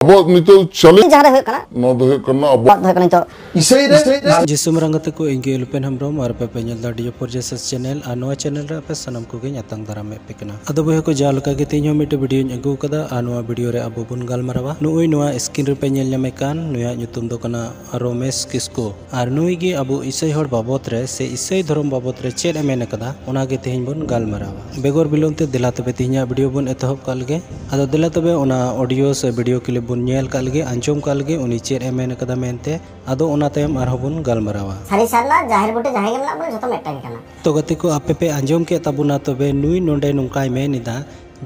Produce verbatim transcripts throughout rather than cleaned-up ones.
ᱟᱵᱚᱣᱟᱜ ᱱᱤᱛᱚᱜ ᱪᱮᱞᱮᱧᱡᱽ ᱡᱟᱦᱟᱸ ᱨᱮ ᱦᱩᱭᱩᱜ ᱠᱟᱱᱟ, ᱱᱚᱣᱟ ᱫᱚ ᱦᱩᱭᱩᱜ ᱠᱟᱱᱟ ᱟᱵᱚᱣᱟᱜ ᱫᱚ ᱦᱩᱭᱩᱜ ᱠᱟᱱᱟ ᱱᱤᱛᱚᱜ ᱤᱥᱟᱹᱭ ᱨᱮ᱾ ᱡᱤᱥᱩ ᱢᱟᱨᱟᱝ ᱜᱟᱛᱮ ᱠᱚ, ᱤᱧ ᱜᱮ ᱩᱞᱯᱮᱱ ᱦᱮᱢᱵᱨᱚᱢ ᱟᱨ ᱟᱯᱮ ᱯᱮ ᱧᱮᱞ ᱮᱫᱟ ᱰᱤᱭᱳ ᱯᱷᱳᱨ ᱡᱮ ᱥᱮᱥ ᱪᱮᱱᱮᱞ᱾ ᱟᱨ ᱱᱚᱣᱟ ᱪᱮᱱᱮᱞ ᱨᱮ ᱟᱯᱮ ᱥᱟᱱᱟᱢ ᱠᱚᱜᱮ ᱧᱟᱛᱟᱝ ᱫᱟᱨᱟᱢ ᱮᱫ ᱯᱮ ᱠᱟᱱᱟ᱾ ᱟᱫᱚ ᱵᱚᱭᱦᱟ ᱠᱚ, ᱡᱟᱦᱟᱸ ᱞᱮᱠᱟ ᱜᱮ ᱛᱮᱦᱮᱧ ᱦᱚᱸ ᱢᱤᱫᱴᱮᱱ ᱵᱷᱤᱰᱤᱭᱳᱧ ᱟᱹᱜᱩ ᱟᱠᱟᱫᱟ ᱟᱨ ᱱᱚᱣᱟ ᱵᱷᱤᱰᱤᱭᱳ ᱨᱮ ᱟᱵᱚ ᱵᱚᱱ ᱜᱟᱞᱢᱟᱨᱟᱣᱟ ᱱᱩᱜᱼᱩᱭ ᱱᱚᱣᱟ ᱥᱠᱨᱤᱱ ᱨᱮᱯᱮ ᱧᱮᱞ ᱧᱟᱢᱮ ᱠᱟᱱ ᱱᱩᱭᱟᱜ ᱧᱩᱛᱩᱢ ᱫᱚ ᱠᱟᱱᱟ ᱨᱚᱢᱮᱥ ᱠᱤᱥᱠᱩ᱾ ᱟᱨ ᱱᱩᱭ ᱜᱮ ᱟᱵᱚ ᱤᱥᱟᱹᱭ ᱦᱚᱲ ᱵᱟᱵᱚᱫ ᱨᱮ ᱥᱮ ᱤᱥᱟᱹᱭ ᱫᱷᱚᱨᱚᱢ ᱵᱟᱵᱚᱫ ᱨᱮ ᱪᱮᱫ ᱮ ᱢᱮᱱ ᱟᱠᱟᱫᱟ, ᱚᱱᱟ ᱜᱮ ᱛᱮᱦᱮᱧ ᱵᱚᱱ ᱜᱟᱞᱢᱟᱨᱟᱣᱟ᱾ ᱵᱮᱜᱚᱨ ᱵᱤᱞᱚᱢ ᱛᱮ ᱫᱮᱞᱟ ᱛᱚᱵᱮ ᱛᱮᱦᱮᱧᱟᱜ ᱵᱷᱤᱰᱤᱭᱳ ᱵᱚᱱ ᱮᱛᱚᱦᱚᱵ ᱠᱟᱜ ᱞᱮᱜᱮ᱾ ᱟᱫᱚ ᱫᱮᱞᱟ ᱛᱚᱵᱮ ᱚᱱᱟ ᱚᱰᱤᱭᱳ ᱥᱮ ᱵᱷᱤᱰᱤᱭᱳ ᱠᱞᱤᱯ ᱵᱚᱱ ᱧᱮᱞ ᱠᱟᱜ ᱞᱮᱜᱮ, ᱟᱸᱡᱚᱢ ᱠᱟᱜ ᱞᱮᱜᱮ ᱩᱱᱤ ᱪᱮᱫ ᱮ ᱢᱮᱱ ᱟᱠᱟᱫᱟ ᱢᱮᱱᱛᱮ᱾ ᱟᱫᱚ ᱚᱱᱟ ᱛᱟᱭᱚᱢ ᱟᱨᱦᱚᱸ ᱵᱚᱱ ᱜᱟᱞᱢᱟᱨᱟᱣᱟ᱾ ᱥᱟᱹᱨᱤ ᱥᱟᱨᱱᱟ ᱡᱟᱦᱮᱨ ᱵᱩᱴᱟᱹ ᱡᱟᱦᱟᱸᱭ ᱜᱮ ᱢᱮᱱᱟᱜ ᱵᱚᱱ ᱡᱷᱚᱛᱚ ᱢᱤᱫᱴᱟᱝ ᱜᱮ ᱠᱟᱱᱟ᱾ ᱛᱚ ᱜᱟᱛᱮ ᱠᱚ, ᱟᱯᱮ ᱯᱮ ᱟᱸᱡᱚᱢ ᱠᱮᱫ ᱛᱟᱵᱚᱱᱟ, ᱛᱚᱵᱮ ᱱᱩᱭ ᱱᱚᱰᱮ ᱱᱚᱝᱠᱟᱭ ᱢᱮᱱ ᱮᱫᱟ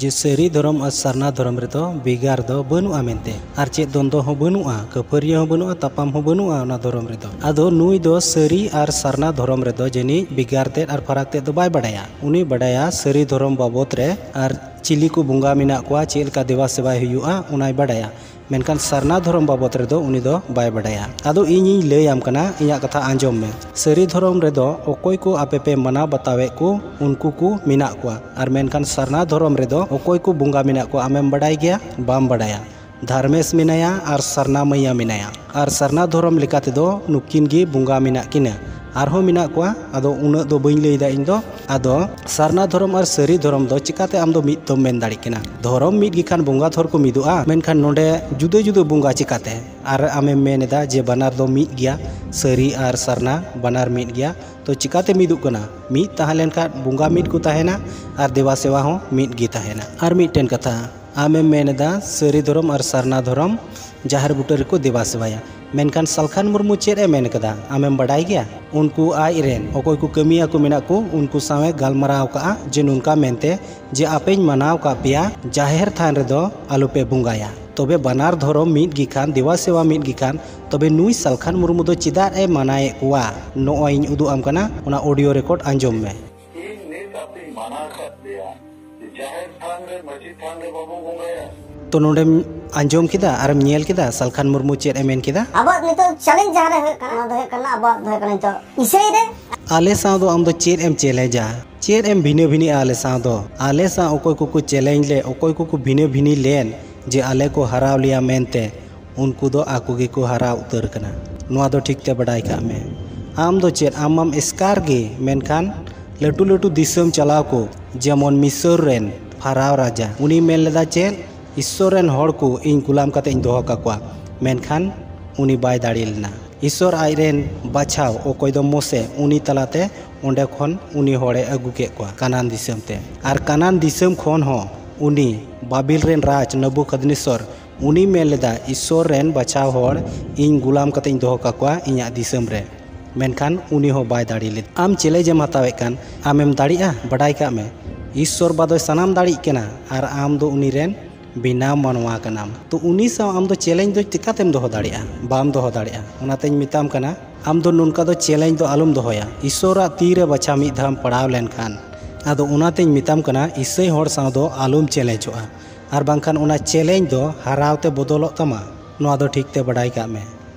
ᱡᱮ ᱥᱟᱹᱨᱤ ᱫᱷᱚᱨᱚᱢ ᱟᱨ ᱥᱟᱨᱱᱟ ᱫᱷᱚᱨᱚᱢ ᱨᱮᱫᱚ ᱵᱷᱮᱜᱟᱨ ᱫᱚ ᱵᱟᱹᱱᱩᱜᱼᱟ ᱢᱮᱱᱛᱮ, ᱟᱨ ᱪᱮᱫ ᱫᱚᱱᱫᱚ ᱦᱚᱸ ᱵᱟᱹᱱᱩᱜᱼᱟ, ᱠᱷᱟᱹᱯᱟᱹᱨᱤᱭᱟᱹ ᱦᱚᱸ ᱵᱟᱹᱱᱩᱜᱼᱟ, ᱛᱟᱯᱟᱢ ᱦᱚᱸ ᱵᱟᱹᱱᱩᱜᱼᱟ ᱚᱱᱟ ᱫᱷᱚᱨᱚᱢ ᱨᱮᱫᱚ᱾ ᱟᱫᱚ ᱱᱩᱭ ᱫᱚ ᱥᱟᱹᱨᱤ ᱟᱨ ᱥᱟᱨᱱᱟ ᱫᱷᱚᱨᱚᱢ ᱨᱮᱫᱚ ᱡᱟᱹᱱᱤᱡ ᱵᱷᱮᱜᱟᱨ ᱛᱮᱫ ᱟᱨ ᱯᱷᱟᱨᱟᱠ ᱛᱮᱫ ᱫᱚ ᱵᱟᱭ ᱵᱟᱰᱟᱭᱟ᱾ ᱩᱱᱤ ᱵᱟᱰᱟᱭᱟ ᱥᱟᱹᱨᱤ ᱫᱷᱚᱨᱚᱢ ᱵᱟᱵᱚᱛ ᱨᱮ ᱟᱨ ᱪᱤᱞᱤ ᱠᱚ ᱵᱚᱸᱜᱟ ᱢᱮᱱᱟᱜ ᱠᱚᱣᱟ, ᱪᱮᱫ ᱞᱮᱠᱟ ᱫᱮᱵᱟ ᱥᱮᱵᱟᱭ ᱦᱩᱭᱩᱜᱼᱟ, ᱚᱱᱟᱭ ᱵᱟᱰᱟᱭᱟ᱾ ᱢᱮᱱᱠᱷᱟᱱ ᱥᱟᱨᱱᱟ ᱫᱷᱚᱨᱚᱢ ᱵᱟᱵᱚᱛ ᱨᱮᱫᱚ ᱩᱱᱤ ᱫᱚ ᱵᱟᱭ ᱵᱟᱰᱟᱭᱟ᱾ ᱟᱫᱚ ᱤᱧᱤᱧ ᱞᱟᱹᱭᱟᱢ ᱠᱟᱱᱟ, ᱤᱧᱟᱹᱜ ᱠᱟᱛᱷᱟ ᱟᱸᱡᱚᱢ ᱢᱮ᱾ ᱥᱟᱹᱨᱤ ᱫᱷᱚᱨᱚᱢ ᱨᱮᱫᱚ ᱚᱠᱚᱭ ᱠᱚ ᱟᱯᱮ ᱯᱮ ᱢᱟᱱᱟᱣ ᱵᱟᱛᱟᱣᱮᱫ ᱠᱚ, ᱩᱱᱠᱩ ᱠᱚ ᱢᱮᱱᱟᱜ ᱠᱚᱣᱟ᱾ ᱟᱨ ᱢᱮᱱᱠᱷᱟᱱ ᱥᱟᱨᱱᱟ ᱫᱷᱚᱨᱚᱢ ᱨᱮᱫᱚ ᱚᱠᱚᱭ ᱠᱚ ᱵᱚᱸᱜᱟ ᱢᱮᱱᱟᱜ ᱠᱚᱣᱟ, ᱟᱢᱮᱢ ᱵᱟᱰᱟᱭ ᱜᱮᱭᱟ? ᱵᱟᱢ ᱵᱟᱰᱟᱭᱟ᱾ ᱫᱷᱟᱨᱢᱮᱥ ᱢᱮᱱᱟᱭᱟ ᱟᱨ ᱥᱟᱨᱱᱟ ᱢᱟᱹᱭᱟ ᱢᱮᱱᱟᱭᱟ᱾ ᱟᱨ ᱥᱟᱨᱱᱟ ᱫᱷᱚᱨᱚᱢ ᱞᱮᱠᱟ ᱛᱮᱫᱚ ᱱᱩᱠᱤᱱ ᱜᱮ ᱵᱚᱸᱜᱟ ᱢᱮᱱᱟᱜ ᱠᱤᱱᱟ᱾ ᱟᱨᱦᱚᱸ ᱢᱮᱱᱟᱜ ᱠᱚᱣᱟ, ᱟᱫᱚ ᱩᱱᱟᱹᱜ ᱫᱚ ᱵᱟᱹᱧ ᱞᱟᱹᱭ ᱮᱫᱟ ᱤᱧ ᱫᱚ᱾ ᱟᱫᱚ ᱥᱟᱨᱱᱟ ᱫᱷᱚᱨᱚᱢ ᱟᱨ ᱥᱟᱹᱨᱤ ᱫᱷᱚᱨᱚᱢ ᱫᱚ ᱪᱤᱠᱟᱛᱮ ᱟᱢ ᱫᱚ ᱢᱤᱫ ᱫᱚᱢ ᱢᱮᱱ ᱫᱟᱲᱮᱜ ᱠᱟᱱᱟ? ᱫᱷᱚᱨᱚᱢ ᱢᱤᱫ ᱜᱮ ᱠᱷᱟᱱ ᱵᱚᱸᱜᱟ ᱛᱷᱚᱨ ᱠᱚ ᱢᱤᱫᱚᱜᱼᱟ, ᱢᱮᱱᱠᱷᱟᱱ ᱱᱚᱰᱮ ᱡᱩᱫᱟᱹ ᱡᱩᱫᱟᱹ ᱵᱚᱸᱜᱟ ᱪᱤᱠᱟᱛᱮ? ᱟᱨ ᱟᱢᱮᱢ ᱢᱮᱱ ᱮᱫᱟ ᱡᱮ ᱵᱟᱱᱟᱨ ᱫᱚ ᱢᱤᱫ ᱜᱮᱭᱟ, ᱥᱟᱹᱨᱤ ᱟᱨ ᱥᱟᱨᱱᱟ ᱵᱟᱱᱟᱨ ᱢᱤᱫ ᱜᱮᱭᱟ, ᱛᱚ ᱪᱤᱠᱟᱛᱮ ᱢᱤᱫᱚᱜ ᱠᱟᱱᱟ? ᱢᱤᱫ ᱛᱟᱦᱮᱸ ᱞᱮᱱᱠᱷᱟᱱ ᱵᱚᱸᱜᱟ ᱢᱤᱫ ᱠᱚ ᱛᱟᱦᱮᱱᱟ ᱟᱨ ᱫᱮᱵᱟ ᱥᱮᱵᱟ ᱦᱚᱸ ᱢᱤᱫ ᱜᱮ ᱛᱟᱦᱮᱱᱟ᱾ ᱟᱨ ᱢᱤᱫᱴᱮᱱ ᱠᱟᱛᱷᱟ, ᱟᱢᱮᱢ ᱢᱮᱱ ᱮᱫᱟ ᱥᱟᱹᱨᱤ ᱫᱷᱚᱨᱚᱢ ᱟᱨ ᱥᱟᱨᱱᱟ ᱫᱷᱚᱨᱚᱢ ᱡᱟᱦᱮᱨ ᱵᱩᱴᱟᱹ ᱨᱮᱠᱚ ᱫᱮᱵᱟ ᱥᱮᱵᱟᱭᱟ, ᱢᱮᱱᱠᱷᱟᱱ ᱥᱟᱞᱠᱷᱟᱱ ᱢᱩᱨᱢᱩ ᱪᱮᱫ ᱮ ᱢᱮᱱ ᱠᱟᱫᱟ ᱟᱢᱮᱢ ᱵᱟᱰᱟᱭ ᱜᱮᱭᱟ? ᱩᱱᱠᱩ ᱟᱡ ᱨᱮᱱ ᱚᱠᱚᱭ ᱠᱚ ᱠᱟᱹᱢᱤᱭᱟᱹ ᱠᱚ ᱢᱮᱱᱟᱜ ᱠᱚ, ᱩᱱᱠᱩ ᱥᱟᱶ ᱮ ᱜᱟᱞᱢᱟᱨᱟᱣ ᱠᱟᱜᱼᱟ ᱡᱮ ᱱᱚᱝᱠᱟ ᱢᱮᱱᱛᱮ ᱡᱮ ᱟᱯᱮᱧ ᱢᱟᱱᱟᱣ ᱠᱟᱜ ᱯᱮᱭᱟ ᱡᱟᱦᱮᱨ ᱛᱷᱟᱱ ᱨᱮᱫᱚ ᱟᱞᱚᱯᱮ ᱵᱚᱸᱜᱟᱭᱟ, ᱛᱚᱵᱮ ᱵᱟᱱᱟᱨ ᱫᱷᱚᱨᱚᱢ ᱢᱤᱫ ᱜᱮ ᱠᱷᱟᱱ, ᱫᱮᱵᱟ ᱥᱮᱵᱟ ᱢᱤᱫ ᱜᱮ ᱠᱷᱟᱱ, ᱛᱚᱵᱮ ᱱᱩᱭ ᱥᱟᱞᱠᱷᱟᱱ ᱢᱩᱨᱢᱩ ᱫᱚ ᱪᱮᱫᱟᱜ ᱮ ᱢᱟᱱᱟᱭᱮᱫ ᱠᱚᱣᱟ? ᱱᱚᱜᱼᱚᱭ ᱤᱧ ᱩᱫᱩᱜ ᱟᱢ ᱠᱟᱱᱟ, ᱚᱱᱟ ᱚᱰᱤᱭᱳ ᱨᱮᱠᱚᱨᱰ ᱟᱸᱡᱚᱢ ᱢᱮ᱾ ᱤᱧ ᱱᱤᱛ ᱟᱯᱮᱧ ᱢᱟᱱᱟ ᱠᱟᱫ ᱯᱮᱭᱟ ᱡᱮ ᱡᱟᱦᱮᱨ ᱛᱷᱟᱱ ᱨᱮ, ᱢᱟᱹᱡᱷᱤ ᱛᱷᱟᱱ ᱨᱮ ᱵᱟᱵᱚ ᱵᱚᱸᱜᱟᱭᱟ᱾ ᱛᱚ ᱱᱚᱰᱮᱢ ᱟᱸᱡᱚᱢ ᱠᱮᱫᱟ ᱟᱨᱮᱢ ᱧᱮᱞ ᱠᱮᱫᱟ ᱥᱟᱞᱠᱷᱟᱱ ᱢᱩᱨᱢᱩ ᱪᱮᱫ ᱮ ᱢᱮᱱ ᱠᱮᱫᱟ? ᱟᱵᱚᱣᱟᱜ ᱱᱤᱛᱚᱜ ᱪᱮᱞᱮᱧᱡᱽ ᱡᱟᱦᱟᱸ ᱨᱮ ᱦᱩᱭᱩᱜ ᱠᱟᱱᱟ, ᱚᱱᱟ ᱫᱚ ᱦᱩᱭᱩᱜ ᱠᱟᱱᱟ ᱟᱵᱚᱣᱟᱜ ᱫᱚ ᱦᱩᱭᱩᱜ ᱠᱟᱱᱟ ᱱᱤᱛᱚᱜ ᱤᱥᱟᱹᱭ ᱨᱮ᱾ ᱟᱞᱮ ᱥᱟᱶ ᱫᱚ ᱟᱢ ᱫᱚ ᱪᱮᱫ ᱮᱢ ᱪᱮᱞᱮᱧᱡᱟ? ᱪᱮᱫ ᱮᱢ ᱵᱷᱤᱱᱟᱹ ᱵᱷᱤᱱᱤᱜᱼᱟ ᱟᱞᱮ ᱥᱟᱶ ᱫᱚ? ᱟᱞᱮ ᱥᱟᱶ ᱚᱠᱚᱭ ᱠᱚᱠᱚ ᱪᱮᱞᱮᱧᱡᱽ ᱞᱮ, ᱚᱠᱚᱭ ᱠᱚᱠᱚ ᱵᱷᱤᱱᱟᱹ ᱵᱷᱤᱱᱤ ᱞᱮᱱ, ᱡᱮ ᱟᱞᱮ ᱠᱚ ᱦᱟᱨᱟᱣ ᱞᱮᱭᱟ ᱢᱮᱱᱛᱮ, ᱩᱱᱠᱩ ᱫᱚ ᱟᱠᱚ ᱜᱮᱠᱚ ᱦᱟᱨᱟᱣ ᱩᱛᱟᱹᱨ ᱠᱟᱱᱟ᱾ ᱱᱚᱣᱟ ᱫᱚ ᱴᱷᱤᱠ ᱛᱮ ᱵᱟᱰᱟᱭ ᱠᱟᱜ ᱢᱮ᱾ ᱟᱢ ᱫᱚ ᱪᱮᱫ, ᱟᱢ ᱢᱟᱢ ᱮᱥᱠᱟᱨ ᱜᱮ, ᱢᱮᱱᱠᱷᱟᱱ ᱞᱟᱹᱴᱩ ᱞᱟᱹᱴᱩ ᱫᱤᱥᱚᱢ ᱪᱟᱞᱟᱣ ᱠᱚ, ᱡᱮᱢᱚᱱ ᱢᱤᱥᱚᱨ ᱨᱮᱱ ᱯᱷᱟᱨᱟᱣ ᱨᱟᱡᱟ, ᱩᱱᱤ ᱢᱮᱱ ᱞᱮᱫᱟ ᱪᱮᱫ, ᱤᱥᱥᱚᱨ ᱨᱮᱱ ᱦᱚᱲ ᱠᱚ ᱤᱧ ᱜᱩᱞᱟᱢ ᱠᱟᱛᱮ ᱤᱧ ᱫᱚᱦᱚ ᱠᱟᱠᱚᱣᱟ, ᱢᱮᱱᱠᱷᱟᱱ ᱩᱱᱤ ᱵᱟᱭ ᱫᱟᱲᱮ ᱞᱮᱱᱟ᱾ ᱤᱥᱥᱚᱨ ᱟᱡ ᱨᱮᱱ ᱵᱟᱪᱷᱟᱣ, ᱚᱠᱚᱭ ᱫᱚ ᱢᱳᱥᱮ, ᱩᱱᱤ ᱛᱟᱞᱟᱛᱮ ᱚᱸᱰᱮ ᱠᱷᱚᱱ ᱩᱱᱤ ᱦᱚᱲᱮ ᱟᱹᱜᱩ ᱠᱮᱫ ᱠᱚᱣᱟ ᱠᱟᱱᱟᱱ ᱫᱤᱥᱚᱢ ᱛᱮ᱾ ᱟᱨ ᱠᱟᱱᱟᱱ ᱫᱤᱥᱚᱢ ᱠᱷᱚᱱ ᱦᱚᱸ ᱩᱱᱤ ᱵᱟᱵᱤᱞ ᱨᱮᱱ ᱨᱟᱡᱽ ᱱᱮᱵᱩᱠᱟᱫᱱᱮᱥᱚᱨ, ᱩᱱᱤ ᱢᱮᱱ ᱞᱮᱫᱟ, ᱤᱥᱥᱚᱨ ᱨᱮᱱ ᱵᱟᱪᱷᱟᱣ ᱦᱚᱲ ᱤᱧ ᱜᱩᱞᱟᱢ ᱠᱟᱛᱮ ᱤᱧ ᱫᱚᱦᱚ ᱠᱟᱠᱚᱣᱟ ᱤᱧᱟᱹᱜ ᱫᱤᱥᱚᱢ ᱨᱮ, ᱢᱮᱱᱠᱷᱟᱱ ᱩᱱᱤ ᱦᱚᱸ ᱵᱟᱭ ᱫᱟᱲᱮ ᱞᱮᱫᱟ᱾ ᱟᱢ ᱪᱮᱞᱮᱧᱡᱽ ᱮᱢ ᱦᱟᱛᱟᱣᱮᱫ ᱠᱟᱱ, ᱟᱢᱮᱢ ᱫᱟᱲᱮᱜᱼᱟ? ᱵᱟᱰᱟᱭ ᱠᱟᱜ ᱢᱮ, ᱤᱥᱥᱚᱨ ᱵᱟ ᱫᱚᱭ ᱥᱟᱱᱟᱢ ᱫᱟᱲᱮᱜ ᱠᱟᱱᱟ ᱟᱨ ᱟᱢ ᱫᱚ ᱩᱱᱤ ᱨᱮᱱ ᱵᱮᱱᱟᱣ ᱢᱟᱱᱣᱟ ᱠᱟᱱᱟᱢ᱾ ᱛᱚ ᱩᱱᱤ ᱥᱟᱶ ᱟᱢ ᱫᱚ ᱪᱮᱞᱮᱧᱡᱽ ᱫᱚ ᱪᱤᱠᱟᱛᱮᱢ ᱫᱚᱦᱚ ᱫᱟᱲᱮᱭᱟᱜᱼᱟ? ᱵᱟᱢ ᱫᱚᱦᱚ ᱫᱟᱲᱮᱭᱟᱜᱼᱟ᱾ ᱚᱱᱟᱛᱮᱧ ᱢᱮᱛᱟᱢ ᱠᱟᱱᱟ, ᱟᱢ ᱫᱚ ᱱᱚᱝᱠᱟ ᱫᱚ ᱪᱮᱞᱮᱧᱡᱽ ᱫᱚ ᱟᱞᱚᱢ ᱫᱚᱦᱚᱭᱟ᱾ ᱤᱥᱥᱚᱨᱟᱜ ᱛᱤ ᱨᱮ ᱵᱟᱪᱷᱟ ᱢᱤᱫ ᱫᱷᱟᱣᱮᱢ ᱯᱟᱲᱟᱣ ᱞᱮᱱᱠᱷᱟᱱ, ᱟᱫᱚ ᱚᱱᱟᱛᱮᱧ ᱢᱮᱛᱟᱢ ᱠᱟᱱᱟ, ᱤᱥᱟᱹᱭ ᱦᱚᱲ ᱥᱟᱶ ᱫᱚ ᱟᱞᱚᱢ ᱪᱮᱞᱮᱧᱡᱚᱜᱼᱟ, ᱟᱨ ᱵᱟᱝᱠᱷᱟᱱ ᱚᱱᱟ ᱪᱮᱞᱮᱧᱡᱽ ᱫᱚ ᱦᱟᱨᱟᱣ ᱛᱮ ᱵᱚᱫᱚᱞᱚᱜ ᱛᱟᱢᱟ᱾ ᱱᱚᱣᱟ ᱫᱚ ᱴᱷᱤᱠ ᱛᱮ ᱵᱟᱰᱟᱭ ᱠᱟᱜ ᱢᱮ᱾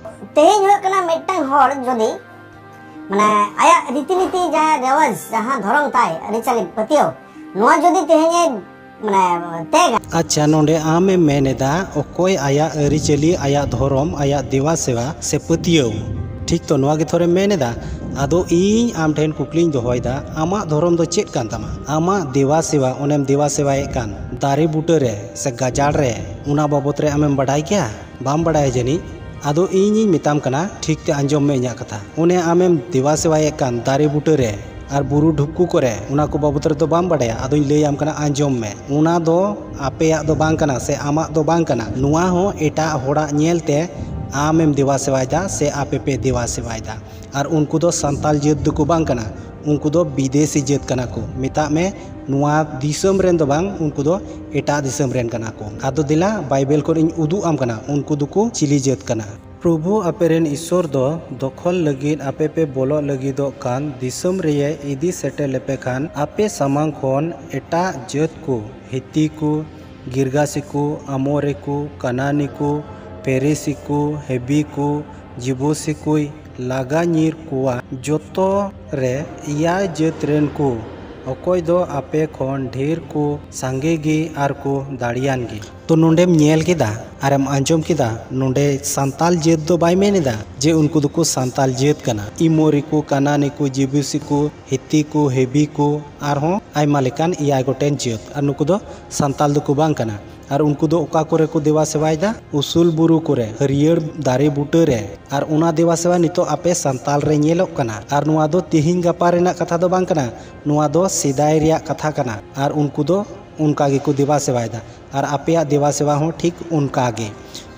ᱛᱮᱦᱮᱧ ᱦᱩᱭᱩᱜ ᱠᱟᱱᱟ ᱢᱤᱫᱴᱟᱝ ᱦᱚᱲ ᱡᱩᱫᱤ, ᱢᱟᱱᱮ, ᱟᱭᱟᱜ ᱨᱤᱛᱤ ᱱᱤᱛᱤ, ᱡᱟᱦᱟᱸ ᱨᱮᱣᱟᱡᱽ, ᱡᱟᱦᱟᱸ ᱫᱷᱚᱨᱚᱢ ᱛᱟᱭ, ᱟᱹᱨᱤᱪᱟᱹᱞᱤ, ᱯᱟᱹᱛᱭᱟᱹᱣ, ᱱᱚᱣᱟ ᱡᱩᱫᱤ ᱛᱮᱦᱮᱧᱮ, ᱢᱟᱱᱮ, ᱛᱮᱜᱟ᱾ ᱟᱪᱪᱷᱟ, ᱱᱚᱰᱮ ᱟᱢᱮᱢ ᱢᱮᱱ ᱮᱫᱟ ᱚᱠᱚᱭ ᱟᱭᱟᱜ ᱟᱹᱨᱤᱪᱟᱹᱞᱤ, ᱟᱭᱟᱜ ᱫᱷᱚᱨᱚᱢ, ᱟᱭᱟᱜ ᱫᱮᱣᱟ ᱥᱮᱣᱟ ᱥᱮ ᱯᱟᱹᱛᱭᱟᱹᱣ, ᱴᱷᱤᱠ ᱛᱚ? ᱱᱚᱣᱟ ᱜᱮ ᱛᱷᱚᱨᱮᱢ ᱢᱮᱱ ᱮᱫᱟ᱾ ᱟᱫᱚ ᱤᱧ ᱟᱢ ᱴᱷᱮᱱ ᱠᱩᱠᱞᱤᱧ ᱫᱚᱦᱚᱭᱮᱫᱟ, ᱟᱢᱟᱜ ᱫᱷᱚᱨᱚᱢ ᱫᱚ ᱪᱮᱫ ᱠᱟᱱ ᱛᱟᱢᱟ? ᱟᱢᱟᱜ ᱫᱮᱣᱟ ᱥᱮᱣᱟ, ᱚᱱᱮᱢ ᱫᱮᱣᱟ ᱥᱮᱣᱟᱭᱮᱫ ᱠᱟᱱ ᱫᱟᱨᱮ ᱵᱩᱴᱟᱹ ᱨᱮ ᱥᱮ ᱜᱟᱡᱟᱲ ᱨᱮ, ᱚᱱᱟ ᱵᱟᱵᱚᱛ ᱨᱮ ᱟᱢᱮᱢ ᱵᱟᱰᱟᱭ ᱜᱮᱭᱟ? ᱵᱟᱢ ᱵᱟᱰᱟᱭᱟ ᱡᱟᱹᱱᱤᱡ? ᱟᱫᱚ ᱤᱧᱤᱧ ᱢᱮᱛᱟᱢ ᱠᱟᱱᱟ, ᱴᱷᱤᱠ ᱛᱮ ᱟᱸᱡᱚᱢ ᱢᱮ ᱤᱧᱟᱹᱜ ᱠᱟᱛᱷᱟ᱾ ᱚᱱᱮ ᱟᱢᱮᱢ ᱫᱮᱣᱟ ᱥᱮᱣᱟᱭᱮᱫ ᱠᱟᱱ ᱫᱟᱨᱮ ᱵᱩᱴᱟᱹ ᱨᱮ ᱟᱨ ᱵᱩᱨᱩ ᱰᱷᱩᱯᱠᱩ ᱠᱚᱨᱮ, ᱚᱱᱟ ᱠᱚ ᱵᱟᱵᱚᱛ ᱨᱮᱫᱚ ᱵᱟᱢ ᱵᱟᱰᱟᱭᱟ᱾ ᱟᱫᱚᱧ ᱞᱟᱹᱭᱟᱢ ᱠᱟᱱᱟ, ᱟᱸᱡᱚᱢ ᱢᱮ᱾ ᱚᱱᱟ ᱫᱚ ᱟᱯᱮᱭᱟᱜ ᱫᱚ ᱵᱟᱝ ᱠᱟᱱᱟ ᱥᱮ ᱟᱢᱟᱜ ᱫᱚ ᱵᱟᱝ ᱠᱟᱱᱟ᱾ ᱱᱚᱣᱟ ᱦᱚᱸ ᱮᱴᱟᱜ ᱦᱚᱲᱟᱜ ᱧᱮᱞ ᱛᱮ ᱟᱢᱮᱢ ᱫᱮᱣᱟ ᱥᱮᱣᱟᱭᱮᱫᱟ ᱥᱮ ᱟᱯᱮ ᱯᱮ ᱫᱮᱣᱟ ᱥᱮᱣᱟᱭᱮᱫᱟ᱾ ᱟᱨ ᱩᱱᱠᱩ ᱫᱚ ᱥᱟᱱᱛᱟᱞ ᱡᱟᱹᱛ ᱫᱚᱠᱚ ᱵᱟᱝ ᱠᱟᱱᱟ, ᱩᱱᱠᱩ ᱫᱚ ᱵᱤᱫᱮᱥᱤ ᱡᱟᱹᱛ ᱠᱟᱱᱟ ᱠᱚ᱾ ᱢᱮᱛᱟᱜ ᱢᱮ, ᱱᱚᱣᱟ ᱫᱤᱥᱚᱢ ᱨᱮᱱ ᱫᱚ ᱵᱟᱝ, ᱩᱱᱠᱩ ᱫᱚ ᱮᱴᱟᱜ ᱫᱤᱥᱚᱢ ᱨᱮᱱ ᱠᱟᱱᱟ ᱠᱚ᱾ ᱟᱫᱚ ᱫᱮᱞᱟ, ᱵᱟᱭᱵᱮᱞ ᱠᱷᱚᱱ ᱤᱧ ᱩᱫᱩᱜ ᱟᱢ ᱠᱟᱱᱟ, ᱩᱱᱠᱩ ᱫᱚᱠᱚ ᱪᱤᱞᱤ ᱡᱟᱹᱛ ᱠᱟᱱᱟ᱾ ᱯᱨᱚᱵᱷᱩ ᱟᱯᱮᱨᱮᱱ ᱤᱥᱥᱚᱨ ᱫᱚ ᱫᱚᱠᱷᱚᱞ ᱞᱟᱹᱜᱤᱫ ᱟᱯᱮ ᱯᱮ ᱵᱚᱞᱚᱜ ᱞᱟᱹᱜᱤᱫᱚᱜ ᱠᱟᱱ ᱫᱤᱥᱚᱢ ᱨᱮᱭᱮ ᱤᱫᱤ ᱥᱮᱴᱮᱨ ᱞᱮᱯᱮ ᱠᱷᱟᱱ, ᱟᱯᱮ ᱥᱟᱢᱟᱝ ᱠᱷᱚᱱ ᱮᱴᱟᱜ ᱡᱟᱹᱛ ᱠᱚ, ᱦᱤᱛᱤ ᱠᱚ, ᱜᱤᱨᱜᱟᱥᱤ ᱠᱚ, ᱟᱢᱚᱨᱤ ᱠᱚ, ᱠᱟᱱᱟᱱᱤ ᱠᱚ, ᱯᱮᱨᱤᱥᱤ ᱠᱚ, ᱦᱮᱵᱤ ᱠᱚ, ᱡᱤᱵᱩᱥᱤ ᱠᱚᱭ ᱞᱟᱜᱟ ᱧᱤᱨ ᱠᱚᱣᱟ᱾ ᱡᱚᱛᱚ ᱨᱮ ᱮᱭᱟᱭ ᱡᱟᱹᱛ ᱨᱮᱱ ᱠᱚ ᱚᱠᱚᱭ ᱫᱚ ᱟᱯᱮ ᱠᱷᱚᱱ ᱰᱷᱮᱨ ᱠᱚ ᱥᱟᱸᱜᱮ ᱜᱮ ᱟᱨ ᱠᱚ ᱫᱟᱲᱮᱭᱟᱱ ᱜᱮ᱾ ᱛᱚ ᱱᱚᱰᱮᱢ ᱧᱮᱞ ᱠᱮᱫᱟ ᱟᱨᱮᱢ ᱟᱸᱡᱚᱢ ᱠᱮᱫᱟ, ᱱᱚᱰᱮ ᱥᱟᱱᱛᱟᱞ ᱡᱟᱹᱛ ᱫᱚ ᱵᱟᱭ ᱢᱮᱱ ᱮᱫᱟ ᱡᱮ ᱩᱱᱠᱩ ᱫᱚᱠᱚ ᱥᱟᱱᱛᱟᱞ ᱡᱟᱹᱛ ᱠᱟᱱᱟ᱾ ᱤᱢᱳᱨᱤ ᱠᱚ, ᱠᱟᱱᱟᱱᱤ ᱠᱚ, ᱡᱤᱵᱩᱥᱤ ᱠᱚ, ᱦᱤᱛᱤ ᱠᱚ, ᱦᱮᱵᱤ ᱠᱚ, ᱟᱨᱦᱚᱸ ᱟᱭᱢᱟ ᱞᱮᱠᱟᱱ ᱮᱭᱟᱭ ᱜᱚᱴᱮᱱ ᱡᱟᱹᱛ, ᱟᱨ ᱱᱩᱠᱩ ᱫᱚ ᱥᱟᱱᱛᱟᱞ ᱫᱚᱠᱚ ᱵᱟᱝ ᱠᱟᱱᱟ᱾ ᱟᱨ ᱩᱱᱠᱩ ᱫᱚ ᱚᱠᱟ ᱠᱚᱨᱮ ᱠᱚ ᱫᱮᱵᱟ ᱥᱮᱵᱟᱭᱮᱫᱟ? ᱩᱥᱩᱞ ᱵᱩᱨᱩ ᱠᱚᱨᱮ, ᱦᱟᱹᱨᱭᱟᱹᱲ ᱫᱟᱨᱮ ᱵᱩᱴᱟᱹ ᱨᱮ᱾ ᱟᱨ ᱚᱱᱟ ᱫᱮᱵᱟ ᱥᱮᱵᱟ ᱱᱤᱛᱚᱜ ᱟᱯᱮ ᱥᱟᱱᱛᱟᱞ ᱨᱮ ᱧᱮᱞᱚᱜ ᱠᱟᱱᱟ᱾ ᱟᱨ ᱱᱚᱣᱟ ᱫᱚ ᱛᱮᱦᱮᱧ ᱜᱟᱯᱟ ᱨᱮᱱᱟᱜ ᱠᱟᱛᱷᱟ ᱫᱚ ᱵᱟᱝ ᱠᱟᱱᱟ, ᱱᱚᱣᱟ ᱫᱚ ᱥᱮᱫᱟᱭ ᱨᱮᱭᱟᱜ ᱠᱟᱛᱷᱟ ᱠᱟᱱᱟ᱾ ᱟᱨ ᱩᱱᱠᱩ ᱫᱚ ᱚᱱᱠᱟ ᱜᱮᱠᱚ ᱫᱮᱵᱟ ᱥᱮᱵᱟᱭᱮᱫᱟ᱾ ᱟᱨ ᱟᱯᱮᱭᱟᱜ ᱫᱮᱵᱟ ᱥᱮᱵᱟ ᱦᱚᱸ ᱴᱷᱤᱠ ᱚᱱᱠᱟ ᱜᱮ᱾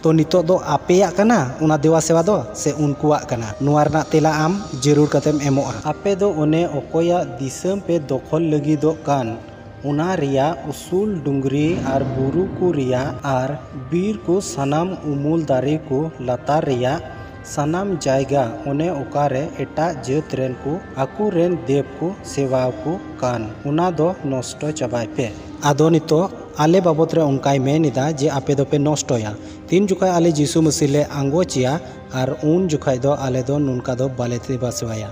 ᱛᱚ ᱱᱤᱛᱚᱜ ᱫᱚ ᱟᱯᱮᱭᱟᱜ ᱠᱟᱱᱟ ᱚᱱᱟ ᱫᱮᱵᱟ ᱥᱮᱵᱟ ᱫᱚ, ᱥᱮ ᱩᱱᱠᱩᱣᱟᱜ ᱠᱟᱱᱟ? ᱱᱚᱣᱟ ᱨᱮᱱᱟᱜ ᱛᱮᱞᱟ ᱟᱢ ᱡᱟᱹᱨᱩᱲ ᱠᱟᱛᱮᱢ ᱮᱢᱚᱜᱼᱟ᱾ ᱟᱯᱮ ᱫᱚ ᱚᱱᱮ ᱚᱠᱚᱭᱟᱜ ᱫᱤᱥᱚᱢ ᱯᱮ ᱫᱚᱠᱷᱚᱞ ᱞᱟᱹᱜᱤᱫᱚᱜ ᱠᱟᱱ, ᱚᱱᱟ ᱨᱮᱭᱟᱜ ᱩᱥᱩᱞ ᱰᱩᱝᱨᱤ ᱟᱨ ᱵᱩᱨᱩ ᱠᱚ ᱨᱮᱭᱟᱜ ᱟᱨ ᱵᱤᱨ ᱠᱚ ᱥᱟᱱᱟᱢ ᱩᱢᱩᱞ ᱫᱟᱨᱮ ᱠᱚ ᱞᱟᱛᱟᱨ ᱨᱮᱭᱟᱜ ᱥᱟᱱᱟᱢ ᱡᱟᱭᱜᱟ, ᱚᱱᱮ ᱚᱠᱟᱨᱮ ᱮᱴᱟᱜ ᱡᱟᱹᱛ ᱨᱮᱱ ᱠᱚ ᱟᱠᱚ ᱨᱮᱱ ᱫᱮᱵ ᱠᱚ ᱥᱮᱵᱟ ᱠᱚ ᱠᱟᱱ, ᱚᱱᱟ ᱫᱚ ᱱᱚᱥᱴᱚ ᱪᱟᱵᱟᱭ ᱯᱮ᱾ ᱟᱫᱚ ᱱᱤᱛᱚᱜ ᱟᱞᱮ ᱵᱟᱵᱚᱛ ᱨᱮ ᱚᱱᱠᱟᱭ ᱢᱮᱱ ᱮᱫᱟ ᱡᱮ ᱟᱯᱮ ᱫᱚᱯᱮ ᱱᱚᱥᱴᱚᱭᱟ᱾ ᱛᱤᱱ ᱡᱚᱠᱷᱟᱡ ᱟᱞᱮ ᱡᱤᱥᱩ ᱢᱟᱹᱥᱤ ᱞᱮ ᱟᱸᱜᱚᱪᱮᱭᱟ, ᱟᱨ ᱩᱱ ᱡᱚᱠᱷᱟᱡ ᱫᱚ ᱟᱞᱮ ᱫᱚ ᱱᱚᱝᱠᱟ ᱫᱚ ᱵᱟᱞᱮ ᱫᱮᱵᱟ ᱥᱮᱵᱟᱭᱟ᱾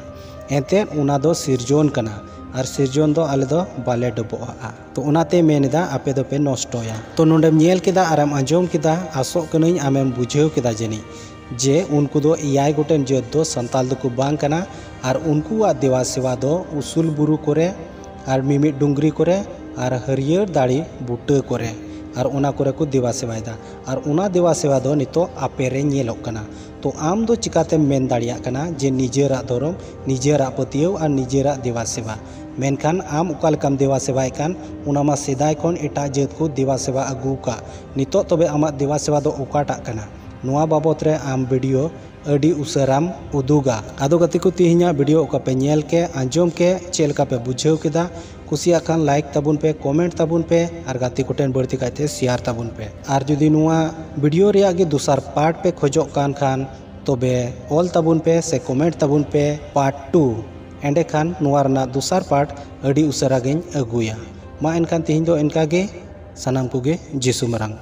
ᱮᱱᱛᱮᱫ ᱚᱱᱟ ᱫᱚ ᱥᱤᱨᱡᱚᱱ ᱠᱟᱱᱟ, ᱟᱨ ᱥᱤᱨᱡᱚᱱ ᱫᱚ ᱟᱞᱮ ᱫᱚ ᱵᱟᱞᱮ ᱰᱚᱵᱚᱜᱼᱟ᱾ ᱛᱚ ᱚᱱᱟᱛᱮ ᱢᱮᱱ ᱮᱫᱟ, ᱟᱯᱮ ᱫᱚᱯᱮ ᱱᱚᱥᱴᱚᱭᱟ᱾ ᱛᱚ ᱱᱚᱰᱮᱢ ᱧᱮᱞ ᱠᱮᱫᱟ ᱟᱨᱮᱢ ᱟᱸᱡᱚᱢ ᱠᱮᱫᱟ, ᱟᱥᱚᱜ ᱠᱟᱹᱱᱟᱹᱧ ᱟᱢᱮᱢ ᱵᱩᱡᱷᱟᱹᱣ ᱠᱮᱫᱟ ᱡᱟᱹᱱᱤᱡ, ᱡᱮ ᱩᱱᱠᱩ ᱫᱚ ᱮᱭᱟᱭ ᱜᱚᱴᱮᱱ ᱡᱟᱹᱛ ᱫᱚ ᱥᱟᱱᱛᱟᱞ ᱫᱚᱠᱚ ᱵᱟᱝ ᱠᱟᱱᱟ᱾ ᱟᱨ ᱩᱱᱠᱩᱣᱟᱜ ᱫᱮᱵᱟ ᱥᱮᱵᱟ ᱫᱚ ᱩᱥᱩᱞ ᱵᱩᱨᱩ ᱠᱚᱨᱮ ᱟᱨ ᱢᱤᱢᱤᱫ ᱰᱩᱝᱨᱤ ᱠᱚᱨᱮ ᱟᱨ ᱦᱟᱹᱨᱭᱟᱹᱲ ᱫᱟᱲᱮ ᱵᱩᱴᱟᱹ ᱠᱚᱨᱮ, ᱟᱨ ᱚᱱᱟ ᱠᱚᱨᱮ ᱠᱚ ᱫᱮᱵᱟ ᱥᱮᱵᱟᱭᱮᱫᱟ᱾ ᱟᱨ ᱚᱱᱟ ᱫᱮᱵᱟ ᱥᱮᱵᱟ ᱫᱚ ᱱᱤᱛᱚᱜ ᱟᱯᱮ ᱨᱮ ᱧᱮᱞᱚᱜ ᱠᱟᱱᱟ᱾ ᱛᱚ ᱟᱢ ᱫᱚ ᱪᱤᱠᱟᱛᱮᱢ ᱢᱮᱱ ᱫᱟᱲᱮᱭᱟᱜ ᱠᱟᱱᱟ ᱡᱮ ᱱᱤᱡᱮᱨᱟᱜ ᱫᱷᱚᱨᱚᱢ, ᱱᱤᱡᱮᱨᱟᱜ ᱯᱟᱹᱛᱭᱟᱹᱣ ᱟᱨ ᱱᱤᱡᱮᱨᱟᱜ ᱫᱮᱵᱟ ᱥᱮᱵᱟ? ᱢᱮᱱᱠᱷᱟᱱ ᱟᱢ ᱚᱠᱟ ᱞᱮᱠᱟᱢ ᱫᱮᱵᱟ ᱥᱮᱵᱟᱭᱮᱫ ᱠᱟᱱ, ᱚᱱᱟ ᱢᱟ ᱥᱮᱫᱟᱭ ᱠᱷᱚᱱ ᱮᱴᱟᱜ ᱡᱟᱹᱛ ᱠᱚ ᱫᱮᱵᱟ ᱥᱮᱵᱟ ᱟᱹᱜᱩ ᱟᱠᱟᱫ᱾ ᱱᱤᱛᱚᱜ ᱛᱚᱵᱮ ᱟᱢᱟᱜ ᱫᱮᱵᱟ ᱥᱮᱵᱟ ᱫᱚ ᱚᱠᱟᱴᱟᱜ ᱠᱟᱱᱟ? ᱱᱚᱣᱟ ᱵᱟᱵᱚᱛ ᱨᱮ ᱟᱢ ᱵᱷᱤᱰᱤᱭᱳ ᱟᱹᱰᱤ ᱩᱥᱟᱹᱨᱟᱢ ᱩᱫᱩᱜᱟ᱾ ᱟᱫᱚ ᱜᱟᱛᱮ ᱠᱚ, ᱛᱮᱦᱮᱧᱟᱜ ᱵᱷᱤᱰᱤᱭᱳ ᱚᱠᱟ ᱯᱮ ᱧᱮᱞ ᱠᱮᱫ, ᱟᱸᱡᱚᱢ ᱠᱮᱫ, ᱪᱮᱫ ᱞᱮᱠᱟ ᱯᱮ ᱵᱩᱡᱷᱟᱹᱣ ᱠᱮᱫᱟ? ᱠᱩᱥᱤᱭᱟᱜ ᱠᱷᱟᱱ ᱞᱟᱭᱤᱠ ᱛᱟᱵᱚᱱ ᱯᱮ, ᱠᱚᱢᱮᱱᱴ ᱛᱟᱵᱚᱱ ᱯᱮ, ᱟᱨ ᱜᱟᱛᱮ ᱠᱚᱴᱷᱮᱱ ᱵᱟᱹᱲᱛᱤ ᱠᱟᱭᱛᱮ ᱥᱮᱭᱟᱨ ᱛᱟᱵᱚᱱ ᱯᱮ᱾ ᱟᱨ ᱡᱩᱫᱤ ᱱᱚᱣᱟ ᱵᱷᱤᱰᱤᱭᱳ ᱨᱮᱭᱟᱜ ᱜᱮ ᱫᱚᱥᱟᱨ ᱯᱟᱨᱴ ᱯᱮ ᱠᱷᱚᱡᱚᱜ ᱠᱟᱱ ᱠᱷᱟᱱ, ᱛᱚᱵᱮ ᱚᱞ ᱛᱟᱵᱚᱱ ᱯᱮ ᱥᱮ ᱠᱚᱢᱮᱱᱴ ᱛᱟᱵᱚᱱ ᱯᱮ ᱯᱟᱨᱴ ᱴᱩ᱾ ᱮᱸᱰᱮᱠᱷᱟᱱ ᱱᱚᱣᱟ ᱨᱮᱱᱟᱜ ᱫᱚᱥᱟᱨ ᱯᱟᱨᱴ ᱟᱹᱰᱤ ᱩᱥᱟᱹᱨᱟ ᱜᱤᱧ ᱟᱹᱜᱩᱭᱟ᱾ ᱢᱟ ᱮᱱᱠᱷᱟᱱ ᱛᱮᱦᱮᱧ ᱫᱚ ᱤᱱᱠᱟ ᱜᱮ᱾ ᱥᱟᱱᱟᱢ ᱠᱚᱜᱮ ᱡᱤᱥᱩ ᱢᱟᱨᱟᱝ᱾